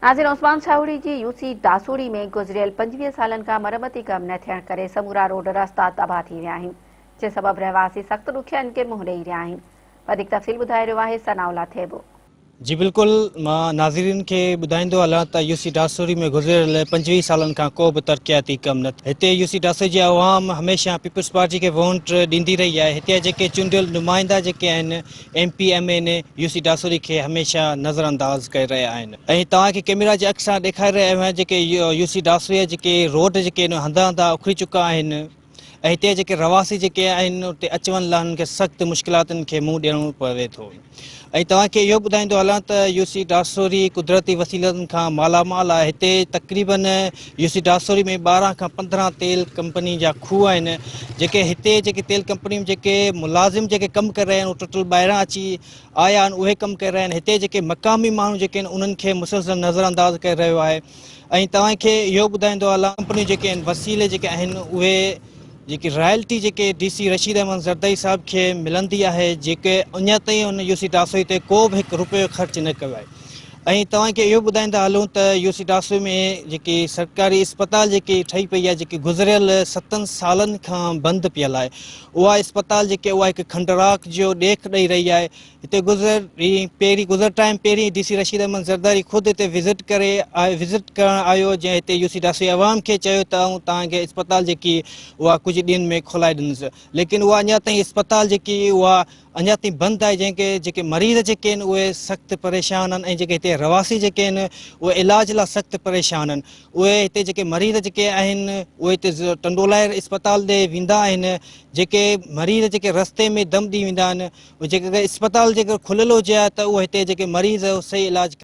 ناظرين عثمان شاهوڙي جي يو سي ڊاسوڙي ۾ گذريل 25 سالن کان مرمتي ڪم نه ٿيڻ ڪري سمورا روڊ رستا تباهه ٿي ويا آهن جنهن سبب رهواسي سخت ڏکيائين کي منهن ڏئي رهيا آهن وڌيڪ تفصيل ٻڌائي رهيو آهي ثناء الله ٿيٻو. جي بلڪل مان ناظرين کي ٻڌائيندو هلان ته يو سي ڊاسوري ۾ گذريل 25 سالن کان ڪو به ترقياتي ڪم نه هتي يو سي ڊاسوري جي عوام هميشه پيپلز پارٽي کي ووٽ ڏيندي رهي آهي هتي جا جيڪي چونڊيل نمائندا جيڪي آهن M P M N A U C Dasuri کي هميشه نظر انداز ڪري رهيا آهن ۽ توهان کي ڪيميرا جي اک سان ڏيکاري رهيا آهيون جيڪي يو سي ڊاسوري جا جيڪي روڊ جيڪي آهن هنڌان هنڌان اکڙي چڪا آهن ۽ هتي جا جيڪي رهواسي جيڪي آهن اتي اچ وڃ لاء هنن کي سخت مشڪلاتن کي منهن ڏيڻو پوي ٿو ۽ توهان کي اهو ٻڌائيندو هلان ته يو سي ڊاسوري قدرتي وسيلن کان مالا مال آهي هتي تقريبن يو سي ڊاسوري ۾ 12 کان 15 تيل ڪمپني جا کوهه آهن جيڪي هتي جيڪي تيل ڪمپني ۾ جيڪي ملازم جيڪي ڪم ڪري رهيا آهن اهي ٽوٽل ٻاهران اچي آيا آهن اهي ڪم ڪري رهيا آهن هتي جيڪي مقامي ماڻهو جيڪي آهن انهن کي مسلسل نظر انداز ڪري رهيو آهي ۽ توهان کي اهو ٻڌائيندو هلان ڪمپنيون جيڪي آهن وسيلي جيڪي آهن اهي جيڪي رائلٽي جيڪي ڊي سي رشيد احمد زردائي صاحب کي ملندي آهي جيڪي اڃا تائين ان يو سي ڊاسوئي تي ڪو به هڪ روپيو خرچ نه ڪيو آهي ۽ توهان کي اهو ٻڌائيندا هلون ته يو سي ڊاسوئي ۾ جيڪي سرڪاري اسپتال جيڪي ٺهي پئي آهي جيڪي گذريل 7 سالن کان بند پيل آهي اها اسپتال جيڪي اها هڪ کنڊراڪ جو ڏيک ڏئي رهي آهي هتي گذر ڏينهن پهرين گذر ٽائيم پهرين ڊي سي رشيد احمد زرداري خود هتي وزٽ ڪري وزٽ ڪرڻ آيو جنهن هتي يو سي ڊاسوي عوام کي چيو ته آئون توهان کي اسپتال جيڪي اها ڪجهه ڏينهن ۾ کولائي ڏيندس ليڪن اها اڃا تائين اسپتال جيڪي اها اڃا تائين بند آهي جنهن کي جيڪي مريض جيڪي آهن اهي سخت پريشان آهن ۽ جيڪي هتي رهواسي جيڪي آهن اهي علاج لاء سخت پريشان آهن اهي هتي جيڪي مريض جيڪي آهن اهي هتي ٽنڊولائر اسپتال ڏي ويندا آهن جيڪي مريض جيڪي رستي ۾ دم ڏئي ويندا آهن جيڪڏهن اسپتال جيڪر کليل هجي ها ته اهو هتي جيڪي مريض صحيح علاج.